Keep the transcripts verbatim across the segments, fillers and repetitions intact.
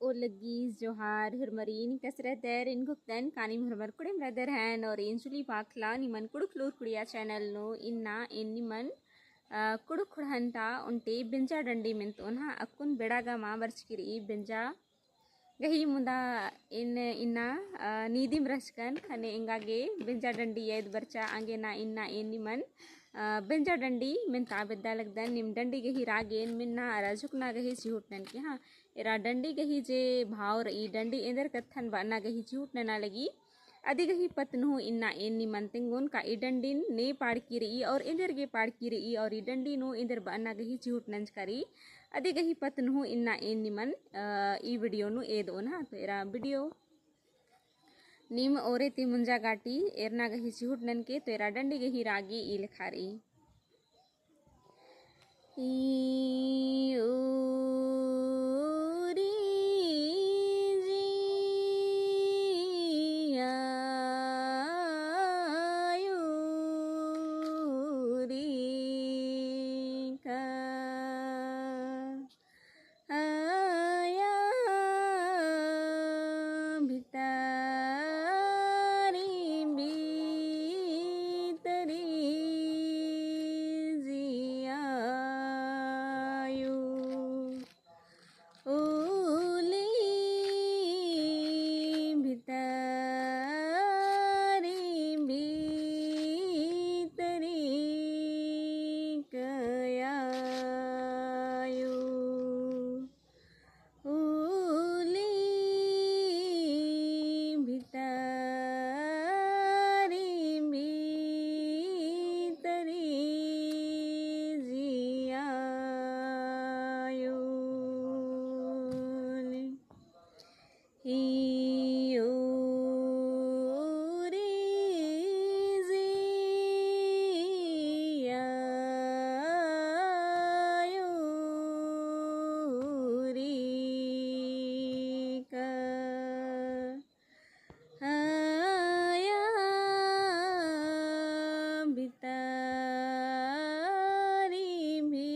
ओ लग्गी जोहार हुरमरिन कसरत दर इन गुप्तन कानिम हुरमर कुड़िम रदर हन और एन जुली पाखला निमन कुड़ुख लूर कुड़िया channel नू इन्ना एन निमन, अ, कुड़ुख खुड़हन ता ओन्टे बेंजा डंडी मेन्तोन हा अक्कुन बेड़ा गा मा बरचकी रई बेंजा गही मुदा एन इन्ना, अ, नीदिम रहचकन खने एंगा गे बेंजा डंडी याद बरचा आंगे ना इन्ना एन निमन, अ, बेंजा डंडी मेन्ता बेद्दा लगदन। नीम डंडी गही रागेन मेन्ना अरा झुकना गही चिहुटनन के, हाँ, एरा डंडी गही जे भाव रई, डंडी एन्देर कत्थन बअना गही चिहुटनना लगी। अदी गही पत्त नू इन्ना एन निमन तेंगोन का ई डंडिन ने पाड़की रई और एन्देर गे पाड़की रई और ई डंडी नू एन्देर बअना गही चिहुटनंजका रई। अदी गही पत्त नू इन्ना एन निमन, अ, ई video नू एदोन हा। तो एरा video नीम ओरे ती मुंजा गाटी एरना गही चिहुटनन के तो एरा डंडी गही रागी ई लेखा रई। ई ओरी जिया उरी का आया भितरी भीतरी जियायु उली भितरी भीतरी कयायु उली भितरी भीतरी जियायु उली। ई उरी जिया उरी का आया भितरी भीतरी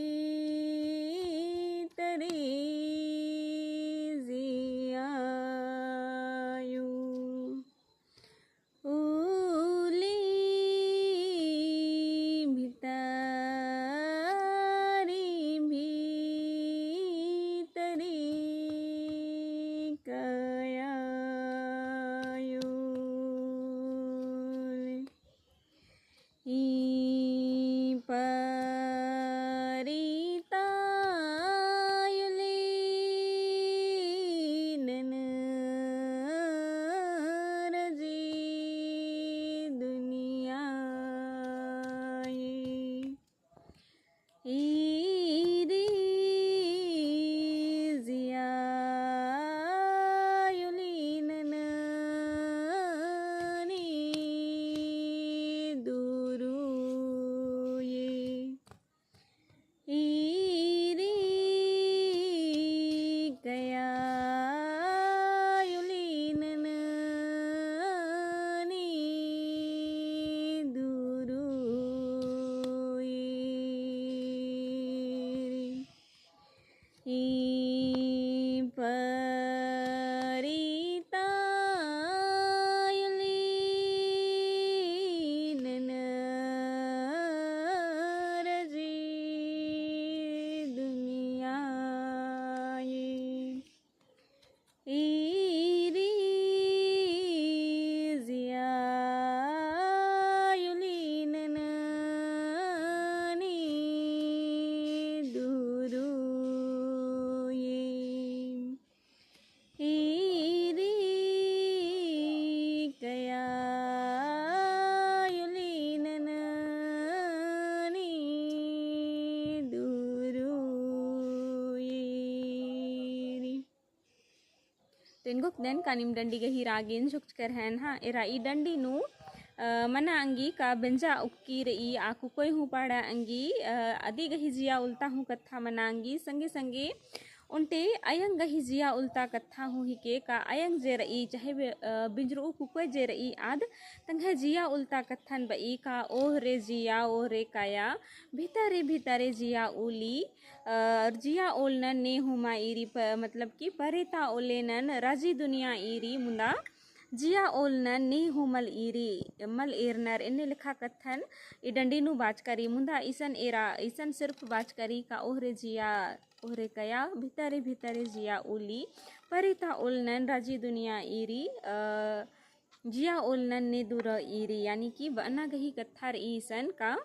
जियायु उली भितरी भीतरी कयायु उली। ई परी ता उली नन रजी दुनिया ई। ईरी जिया उली नननी दुरुये। ईरी कया उली नननी दुरुये। ई परी ता उली नन रजी दुनिया ई। ईरी जिया उली नननी दुरुये। ईरी कया उली नननी दुरुये। तो एन गुप्तन कानिम डंडी गही रागेन झुकचकर हन, हाँ, एरा ई डंडी नू, अ, मना अंगी का बेंजा उक्की रई, आकु कोई हूँ पाड़ा अंगी, अ, अदी गही जिया उलता हूँ कत्था मना अंगी, संगे संगे ओन्टे अयंग गही जिया उल्ता कत्था हूँ हिके का अयंग जे र'ई, चाहे बे-, अ, बिंजर'ऊ कुकोय जे र'ई आद, तंग्है जिया उल्ता कत्थन ब'ई का ओहरे जिया, ओहरे काया, भितरे भितरे जिया उली, अ, जिया ओलनन ने हूँ मा ईरी प-, मतलब कि परेता ओलेनन राजी दुनिया ईरी मुन्दा जिया ओलनन ने हूँ मल ईरी, मल एरनर, एन्ने लेखा कत्थन ई डंडी नू बाचका र'ई। मुन्दा इसन एरा, इसन सिर्फ बाचका र'ई का ओहरे जिया, ओहरे काया, भितरे भितरे जिया उली, परेता ओलनन राजी दुनिया ईरी, अ, जिया ओलनन ने दूर ईरी, यानी कि ब'अना गही कत्था र'ई इसन का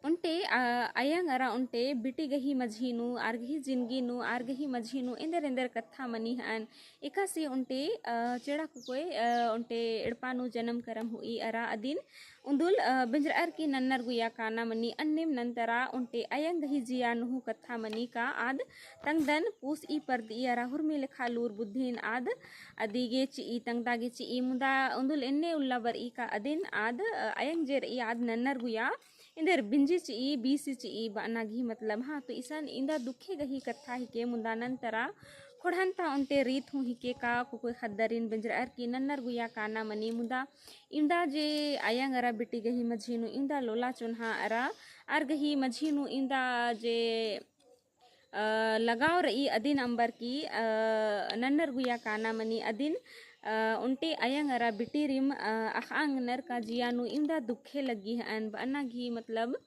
ओन्टे, अ, अयंग अरा ओन्टे बिटी गही मझी नू, आर गही जिनगी नू, आर गही मझी नू एन्देर एन्देर कत्था मनी ह'अन। एकासे ओन्टे, अ, चेड़ा कुकोय, अ, ओन्टे एड़पा नू जनम करम हुई अरा अदिन उन्दुल, अ, बिंजर'अर की नन्नर गुया काना मनी। अन्नेम नन्तरा ओन्टे अयंग गही जिया नू हूँ कत्था मनी का आद तंगदन पूस'ई परद'ई अरा हुरमी लेखा लूर बुद्धिन आद अदिगे चि'ई, तंगदा गे चि'ई। मुन्दा उन्दुल एन्ने उल्ला बर'ई का अदिन आद, अ, अयंग जे र'ई आद नन्नर गुया एन्देर बिंजी चि'ई, बीसी चि'ई ब'अना गही मतलब। हाँ, तो इसन इन्दा दुखे गही कत्था हिके। मुन्दा नन्तरा ख़ोंड़हन ता ओन्टे रीत हूँ हिके का कुकोय ख़द्दरिन बिंजर'अर की नन्नर गुया काना मनी। मुन्दा इन्दा जे अयंग अरा बिटी गही मझी नू इन्दा लोला चोन्हा अरा आर गही मझी नू इन्दा जे, अ, लगाव र'ई अदिन अम्बर की, अ, नन्नर गुया काना मनी। अदिन, अ, ओन्टे अयंग अरा बिटीरिम, अ, अख़'अंगनर का जिया नू इन्दा दुखे लग्गी ह'अन ब'अना गही मतलब।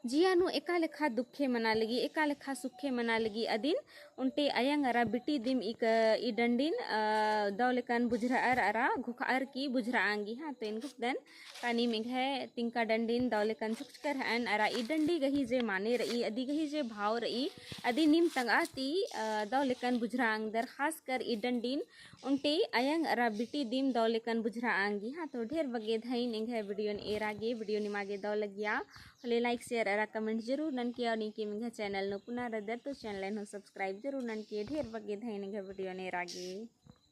जिया नू एका लेखा दुखे मना लगी, एका लेखा सुखे मना लगी। अदिन ओन्टे अयंग अरा बिटी दिम इक-, ई डंडिन, अ, दव लेकन बुझर'अर अरा घोख'अर की बुझर'अंगी। हाँ, तो एन घोखदन का नीम एंग्है तिंका डंडिन दव लेकन झुकचकर ह'अन अरा ई डंडी गही जे माने र'ई, अदी गही जे भाव र'ई, अदी नीम तंगआ ती, अ, दव लेकन बुझर'अंगदर। खासकर ई डंडिन ओन्टे अयंग अरा बिटी दिम दव लेकन बुझर'अंगी। हाँ, तो ढेर बग्गे धइन एंग्है video न एरा गे, video निमा गे दव लगिया होले like, share अरा comment जरूर ननके। और नीके एंग्है channel नू पुना र'अदर तो channel नू subscribe जरूर ननके। ढेर बग्गे धइन एंग्है video न एरा गे।